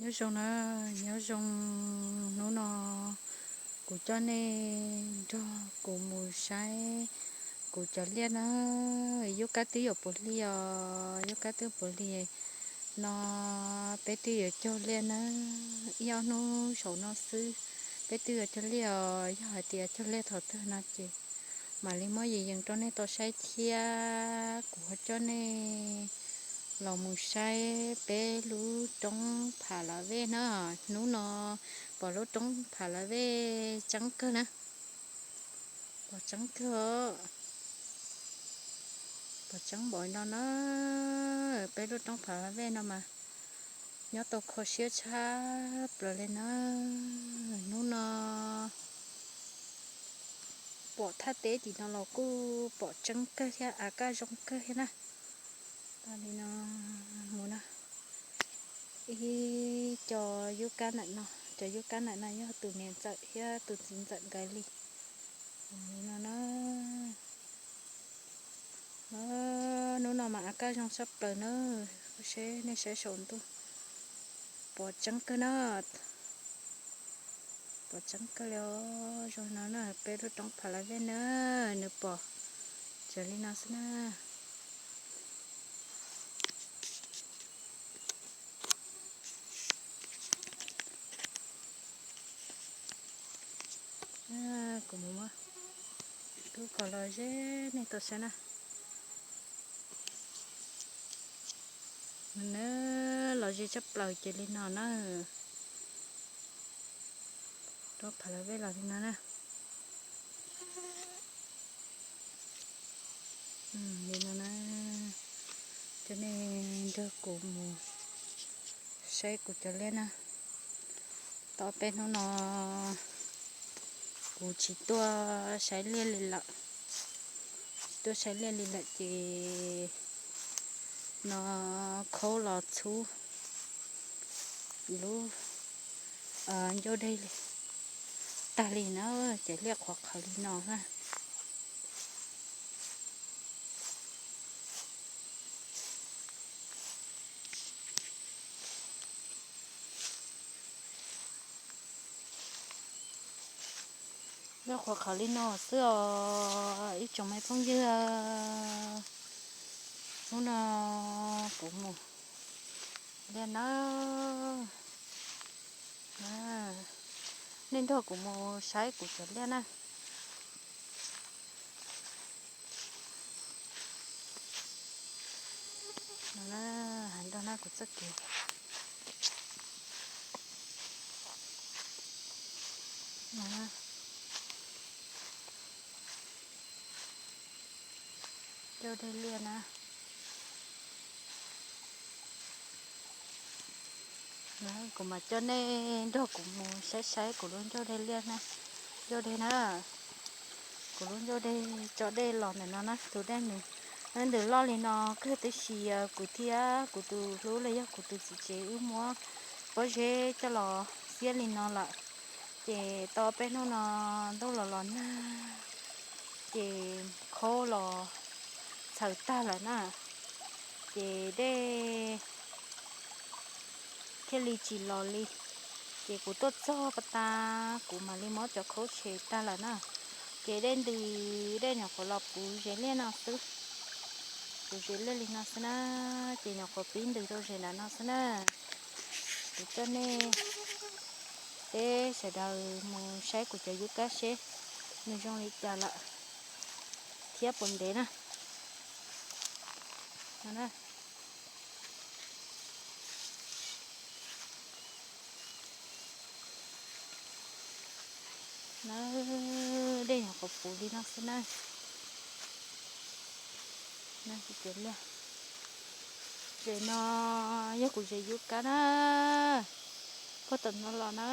Nyob zoo na, nyob zoo. Hnub no kuv coj nej nrog kuv mus saib kuv cov liaj na. Yub kab twb yuav puav hli os, yub kab twb puav hli no, peb twb yuav cog liaj na. Ib ob hnub saum no xwb peb twb yuav cog liaj os. Yog hais tias cog liaj thaum twg no ces mam li muab yees yees rau nej tau saib thiab. Kuv ho coj nej los mus saib peb lub roob Pha La Vej na. Hnub no pom lub roob Pha La Vej tseeb kawg na. Pom tseeb kawg os. Pom tseeb npaum no na. Peb lub roob Pha La Vej no mas nyob tau kho siab tshaj plaws li na. Hnub no pom thaj teb tim no los kuj pom tseeb kawg thiab, av kaj zoo kawg thiab na. Li no mus na, ib co yub kab ntawm no, cov yub kab ntawm no yog tus niam ntxawm thiab tus txiv ntxawm nkawd li. Li no na. Hnub no mas av kaj zoo tshaj plaws na. Seb nej saib saum ntuj, pom tseeb kawg na. Pom tseeb kawg li os. Zoo no na, peb lub roob Pha La Vej na, nws pom raws li no xwb na. Kuv mus muab tub kom los ze nej tau saib na. Nws los ze tshaj plaws ces li no na. Roob Pha La Vej los li no na. Li no na, coj nej nrog kuv mus saib kuv cov liaj na. Tau peb hnub no kuv tsis tuaj saib liaj li lawm, tsis tuaj saib liaj li lawm ces no khaub los txhub lub ncauj dej tag li na, ces liaj qhuav qhawv li no na. Liaj qhuav qhawv li no xwb os ib tsoom me phooj ywg. Hnub no kuv mus liaj na, nej nrog kuv mus saib kuv cov liaj na. Hais nrog na kuv txoj kev cauj dej liaj na. Kuv mam coj nej nrog kuv mus saib saib kuv lub ncauj dej liaj na, ncauj dej na, kuv lub ncauj dej tso dej los ntawm no na. Tus dej nws, ntws loj li no kawg tab sis kuv thiab kuv tus hlub los yog kuv tus txiv tsev wb muab pob zeb coj los xiab li no lawm. Ces tau peb hnub no ntuj los los nag, ces khaub los txhaws tag lawm na, ces dej thiaj li tsis los li. Ces kuv tuaj txog pas tas kuv mam li muab cov khaub tshem tag lawm na. Ces dej ntws, dej nyuam qhuav los puv zes liaj no xwb, puv zes liaj li no xwb na. Ces nyuam qhuav pib ntws rau zes ntawm no xwb na. Kuv coj nej peb sawv daws mus saib kuv cov yub kab seb nws zoo li cas lawm thiab puas ntev na. Dej nyuam qhuav puv li no xwb na. Zes no yog kuv zes yub kab na. Puag tom no los na,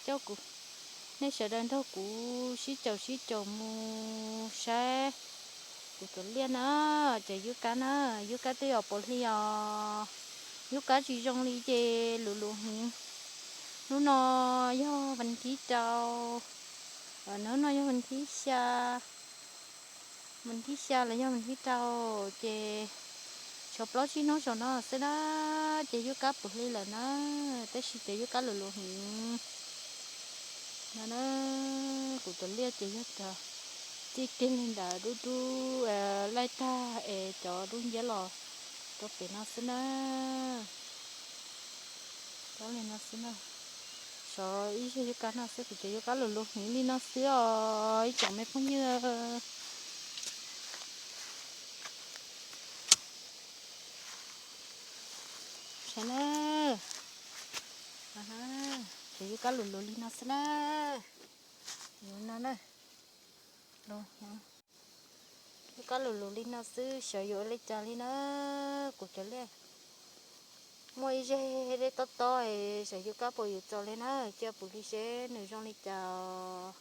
coj kuv, nej sawv daws nrog kuv sib caum sib caum mus saib kuv cov liaj na, cov yub kab na, yub kab twb yuav puv hli os. Yub kab tsis zoo li ces luv luv heev. Hnub no yog vas thib rau, hnub no yog vas thib xya, vas thib xya los yog vas thib rau, ces Tau plaub tsib hnub saum no xwb na, ces yub kab puv hli lawm na, tab sis ces yub kab lus lus heev no na. Kuv cov liaj ces yog cov txij kiag li ntawd dub dub laij tag es cov dub nciab los rau pem no xwb na. Cov li no xwb na. Sov ib zej yub kab no xwb, kuv cov yub kab lus lus heev li no xwb os ib tsoom me phooj ywg. Saib na, cov yub kab lus lus li no xwb na. Lus no na, yub kab lus lus li no xwb, xyov yuav ua li cas li na. Kuv cov liaj muaj ib zej dej tob tob, xyov yub kab puas yuav txaus li na, cia puv hli seb nws zoo li cas.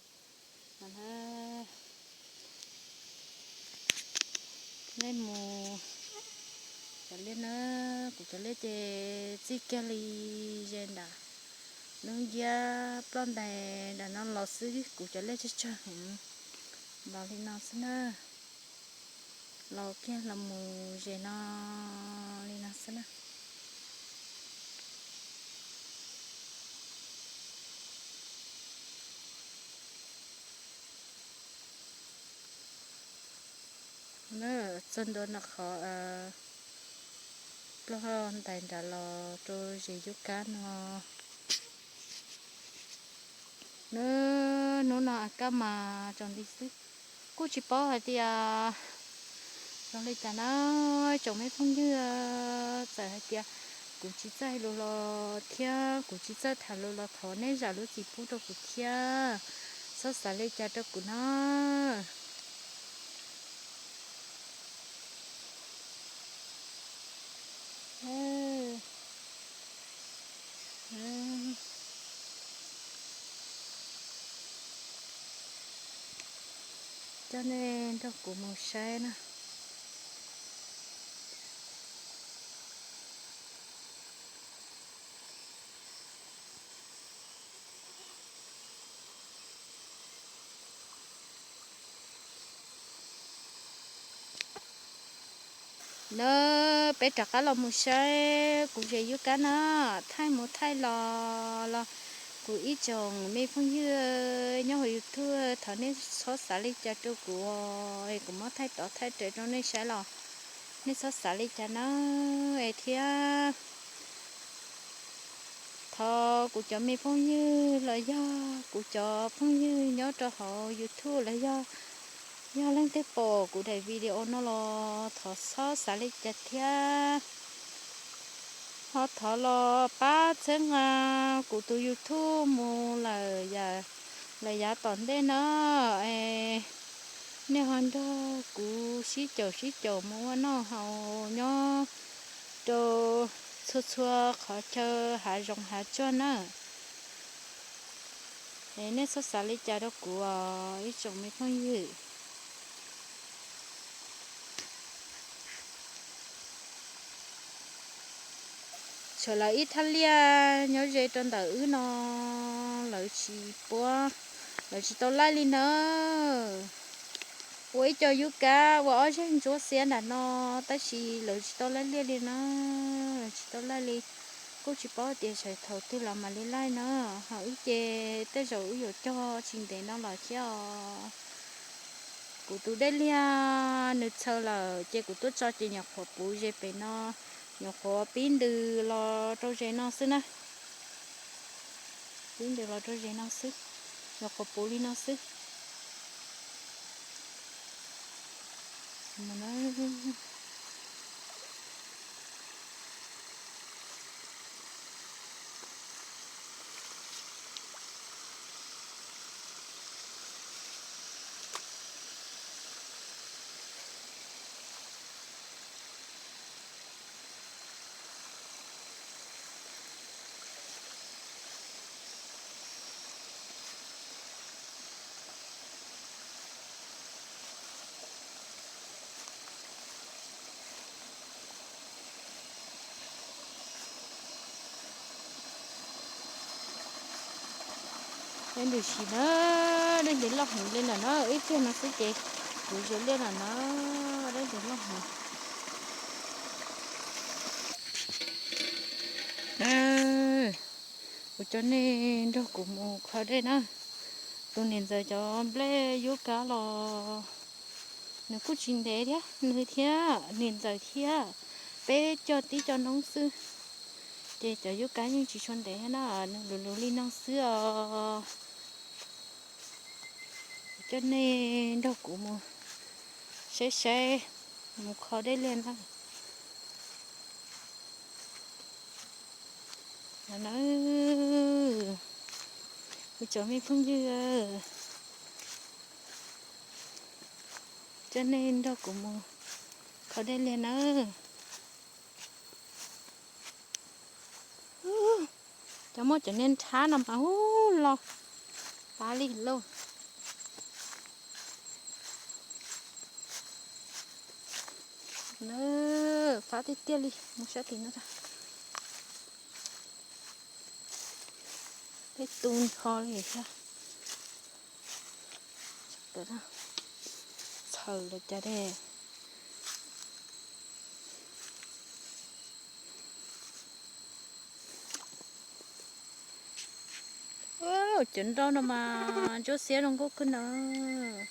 Nej mus cov liaj na, kuv cov liaj ces txij kiag li ze nram lub nciab ploj ntais nram no los xwb, kuv cov liaj tsawg tsawg heev los li no xwb na. Los kiag los mus ze no li no xwb na. Txog ntua no qhov ploj ntais nram los rau ze yub kab no. Hnub no a kab mas tsaus nti xwb, kuj tsis paub hais tias zoo li cas na. Tsoom me phooj ywg, txawm hais tias kuv tsis txawj hais lus los thiab kuv tsis txawj tham lus los thov nej zam lub txim pub rau kuv thiab, txhob xav li cas rau kuv na. Coj nej nrog kuv mus saib na. Na, peb rov qab los mus saib kuv ze yub kab na, thaij mus thaij los los kuv ib tsoom me phooj ywg nyob hauv YouTube, thov nej txhob xav li cas rau kuv, kuv muab thaij tov thaij rawv rau nej saib los nej txhob xav li cas na, es thiab thov kuv cov me phooj ywg los yog kuv cov phooj ywg nyob rau hauv YouTube los yog, yog leej twg pom kuv daim video no los thov txhob xav li cas thiab. Ho thov los pab txhawb nqa kuv tus YouTube mus lawm, lawm yav tom ntej no, es nej ho nrog kuv sib caum sib caum mus ua noj haus nyob rau txhua txhua qhov chaw hav zoov hav tsuag na. Es nej txhob xav li cas rau kuv os ib tsoom me phooj ywg. Tshuav lawv ib thaj liaj nyob ze rau ntawm wb no, lawv tsis puab, lawv tsis tau laij li na. Ua ib co yub kab ua ob zeg ntsuab xiab nram no, tab sis lawv tsis tau laij liaj li na, lawv tsis tau laij li. Kuj tsis paub tias sawv thaum twg los mam li laij na. Ho wb ces tej zaum wb yuav cog tsis ntev no los thiab os. Kuv tus dej liag nws txhaws lawm ces kuv tuaj tso ces nyuam qhuav puv ze pem no, nyuam qhuav pib ntws los rau ze no xwb na. Pib ntws los rau ze no xwb, nyuam qhuav puv li no xwb. Dej ntws si na, dej ntws loj heev li lawm na, ib pliag no xwb ces kuv ze liaj lawm na, dej ntws loj heev. Kuv coj nej nrog kuv mus kho dej na. Tus niam ntxawm cov nplej yub kab los nws kuj tsis ntev thiab, nws thiab niam ntxawm thiab peb cog tib co noob xwb, ces cov yub kab yeej tsis tshua ntev na, nws luv luv li no xwb os. Coj nej nrog kuv mus saib saib, mus kho dej liag na. Na, kuv cov me phooj ywg, coj nej nrog kuv mus kho dej liag nawb. Cov muaj cov niag nrhab no mas ub los pab li lauj. Fab tiag tiag li, mus sab tid no. Peb tu nrho li thiab. Txhaws los cas de. Cov nroj no mas ntsuab xiab zoo nkauj kawg nawb.